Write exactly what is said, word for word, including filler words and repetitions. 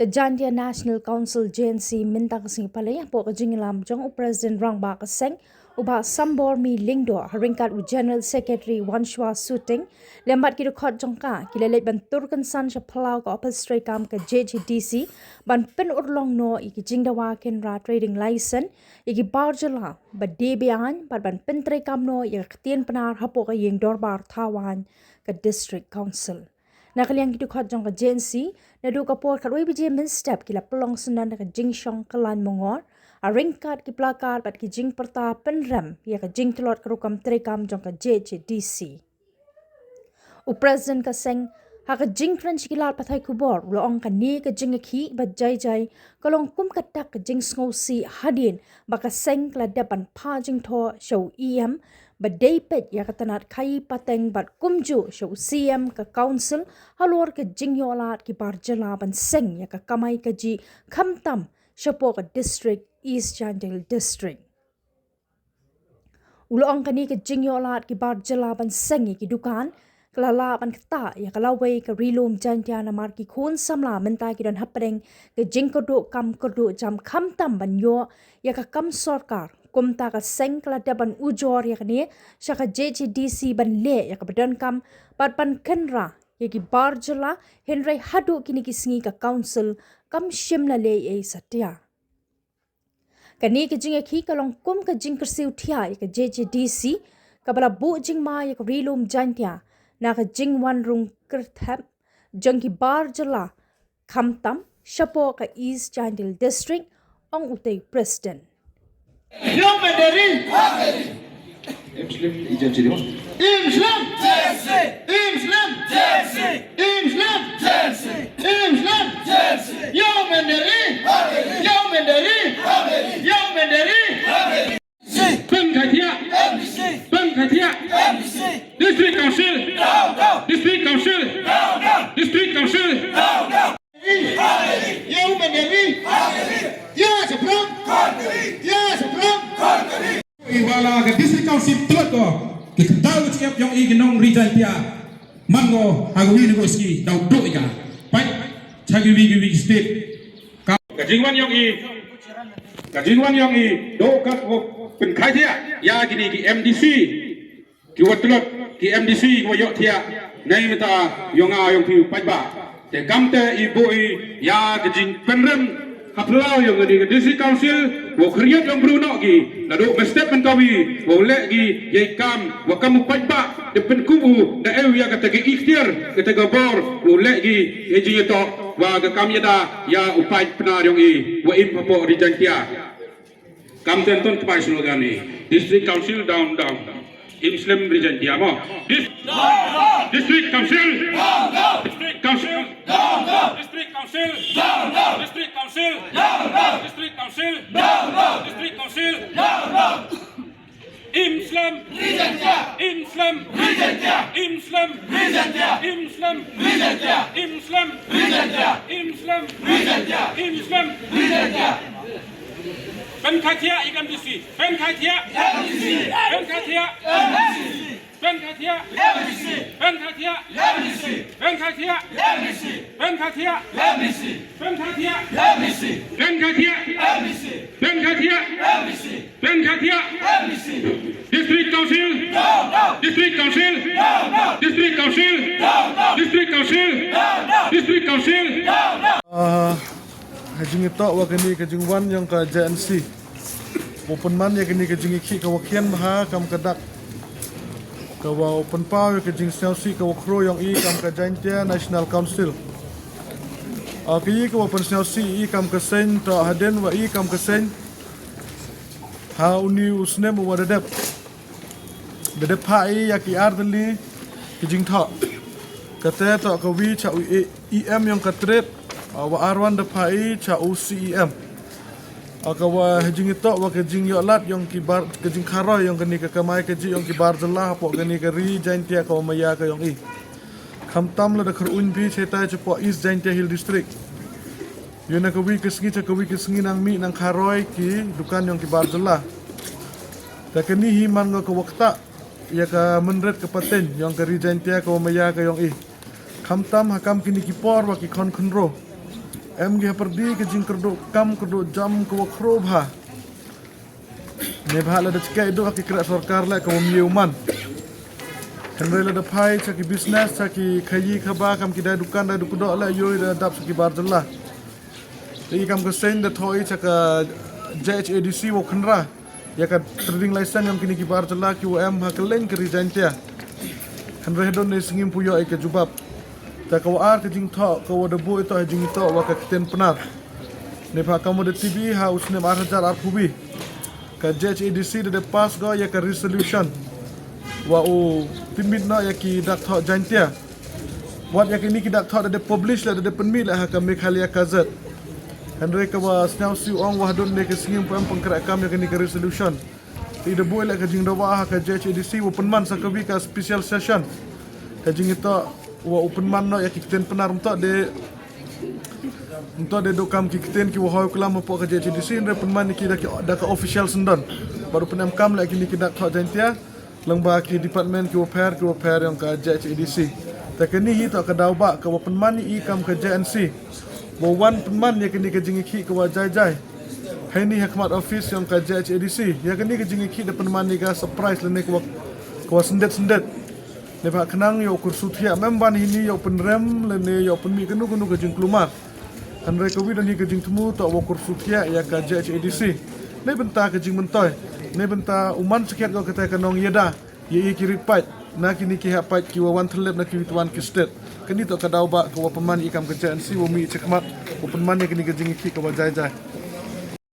Ka Jaintia National Council, J N C, mynta ka sngi Palei, hapoh ka jingïalam jong u President Rangbah ka seng, u Bah Sambormi Lyngdoh, ha ryngkat u General Secretary Wanshwa Suting, lem bad ki dkhot jong ka, ki la leit ban tur kynsan sha phyllaw ka ophis treikam ka J H A D C, ban pynurlong noh ïa ki jingdawa khynra trading license ïa ki bar jylla ba die be-aiñ, bad ban pyntreikam noh ïa ka ktien Pnar hapoh ka ïing dorbar thaw aiñ ka District Council. Na ka liang ki dkhot jong ka J N C, naduh ka por khatwei baje mynstep ki la pynlong syndon da ka jingshong kyllain mongor, ha ryngkat ki placard bad ki jingpyrta pynrem ïa ka jingtlot ka rukom treikam jong ka J H A D C. U President ka seng, ha ka jingkren sha ki lad pathai khubor, u la ong kane ka jingïakhih ba jai jai, ka long kum ka dak ka jingsngewsih hadien ba ka seng ka la dep ban phah jingthoh sha u E M, ba dei peit ïa ka tnat khaïi pateng bad kumjuh sha u C M ka Council, halor ka jingïoh lad ki bar jylla ban seng ïa ka kamai kajih, khamtam shapoh ka District, East Jaintia District. U la ong kane ka jingïoh lad ki bar jylla ban seng ïa ki dukan, ka la lah ban ktah ïa ka lawei ka Ri Lum Jaintia, namar ki khun samla mynta ki don hapdeng ka jingkyrduh kam kyrduh jam khamtam ban ïoh ïa ka kam sorkar. Kumta ka seng ka la dep ban ujor ïa kane sha ka J H A D C ban leh ïa kaba donkam bad ban kynra ïa ki bar jylla, hynrei haduh kine ki sngi ka Council kam shym la leh ei ei satia. Kane ka jingïakhih ka long kum ka jingkyrsiew thiah ïa ka J H A D C, kaba la buh jingma ïa ka Ri Lum Jaintia, na ka jingwan rung kyrthep jong ki bar jylla, khamtam shapoh ka East Jaintia District, ong utei u President. Yow Mendari. Im Slim, i J N C di mo? Im Slim. Im Slim. Im Slim. Im Slim. Yow Mendari. Yow Mendari. Yow Mendari. Pynkhaitiah. Pynkhaitiah. District Council. District Council. District Council. Yow Mendari. Ïa Sophrang. Ïa Sophrang. I wala ka District Council tlot ko ki kdaw ka jingïap yong i ki nong Ri Jaintia. Man ko ha ka wi na ko ski daw duk i ka. Pait cha ki wi ki wi state. Ka, ka jingwan yong i, ka jingwan yong i, do kat ko pynkhaitiah ïa kini ki M D C. Ki wa tlot, ki M D C ki wa ïohthiah, nai mynta yong nga yong phi u paidbah. Te kamte i buh i ïa ka jingpynrem ha phyllaw yong kani ka District Council, wa khriat yong bru noh ki, naduh mynstep mynkawi, wa leh ki ïa i kam, wa kam u paidbah, da pynkup u, da ew ïa kata ka ikhtiar, kata ka bor, wa leh ki ïa jingïatoh, wa ka kam ïada ïa u paid Pnar yong i, wa im hapoh Ri Jaintia. Kam ten ton kpai slogan i. District Council down, down. Im Slim Ri Jaintia mo. Dis-, District Council. District Council. District Council. District Council. Im Slim. Im Slim. Im Slim. Im Slim. Im Slim. Im Slim. Pynkhaitiah ïa ka M D C. Pynkhaitiah. Pynkhaitiah. Pynkhaitiah. Pynkhaitiah. Pynkhaitiah. Pynkhaitiah. District Council. District Council. District Council. District Council. District Council. Ah, ha jingïatoh wa kani ka jingwan yong ka J N C, wa pynman ïa kani ka jingïakhih ka wa khian bha kam ka dak, ka wa pynpaw ïa ka jingsngewsih ka wa khro yong i kam ka Jaintia National Council. Ah, ka i ka wa pynsngewsih i kam ka seng, to hadien wa i kam ka seng, ha uni u snem wa da dep, da dep phah i ïa ki ar tylli ki jingthoh. Kata to ka wi cha u E-, E M yong ka trade, ah, wa ar wan da phah i cha u C E M. Ah, ka wa ha jingïatoh wa ka jingïoh lad yong ki bar, ka jingkharoi yong kani ka kamai kajih yong ki bar jylla hapoh kani ka Ri Jaintia ka wa maïa ka yong i. Khamtam la da kyrkhu phi chetai chapoh East Jaintia Hill District. Ïa na ka wi ka sngi cha ka wi ka sngi nang mih nang kharoi ki dukan yong ki bar jylla. Ta kani hi man nga ka wa ktah ïa ka mynret ka pateng yong ka Ri Jaintia ka wa maïa ka yong i. Khamtam ha kam kini ki por wa ki khon khynro, Em ki ha pyrdi ka jingkyrduh kam kyrduh jam ka wa khro bha. Ne bha lada chike duh ha ki krek sorkar le ka wa mye u man. Hynrei lada phai cha ki business cha ki khayi khaba kam ki dai dukan dai dukdoh le yoi da dap cha ki bar jylla. Te i kam ka seng da thoi cha ka J H A D C wa khynra ya ka trading license yong kini ki bar jylla ki wa em ha ka leng ka ri Jaintia. Hynrei hadon ne sngim pu yoh i ka jubab. Ta ka wa ar ka jingthoh ka wa da bu ito ha jingito wa ka ktien Pnar. Ne pha kam wa da T V ha u snem ar hajar ar phubi. Ka J H A D C da da pass go ya ka resolution wa u timit no ya ki dak thoh Jaintia. Wat ya kini ki dak thoh da da publish la da da pynmih la ha ka Meghalaya Gazette. Hynrei ka wa sniaw siu ong wa hadon ne ka sngim pu em pangkra kam ya kini ka resolution. Ti da bu la ka jingdawa ha ka J H A D C wa pynman sa ka wi ka special session. Ka jingito wa u pynman no ya ki ktien Pnar mto de mto de do kam ki ktien ki wa hoi klam hapo ka J H A D C hynrei pynman ki da ki da ka official sendon. Baru pynem kam la kini ki dak thoh Jaintia. Lang ba ki department ki wa pher ki wa pher yong ka J H A D C. Ta kani hi to ka daw ba ka wa pynman i kam ka J N C. Wa wan pynman ya kini ka jingikhi ka wa jai jai. Hai ni ha khmat office yong ka J H A D C. Ya kini ka jingikhi da pynman ni ka surprise lane ka wa ka wa sendet sendet. Ne ba khnang yow kursu thia mem ban hi ni yow pynrem lane yow pynmih kanu kanu ka jingklumar. Hynrei ka wi don hi ka jingthmu to wa kursu thia ya ka J H A D C. Ne bynta ka jingmyntoi. Ne bynta u man sakhiat ko kata ka nong yada. Ye ye ki rit pait. Na kini ki ha pait ki wa wan thlep na ki wi twan ki stet. Kani to ka daw ba ka wa pynman i kam ka J N C wa mi i chakmat. Wa pynman ya kini ka jingikhi ka wa jai jai.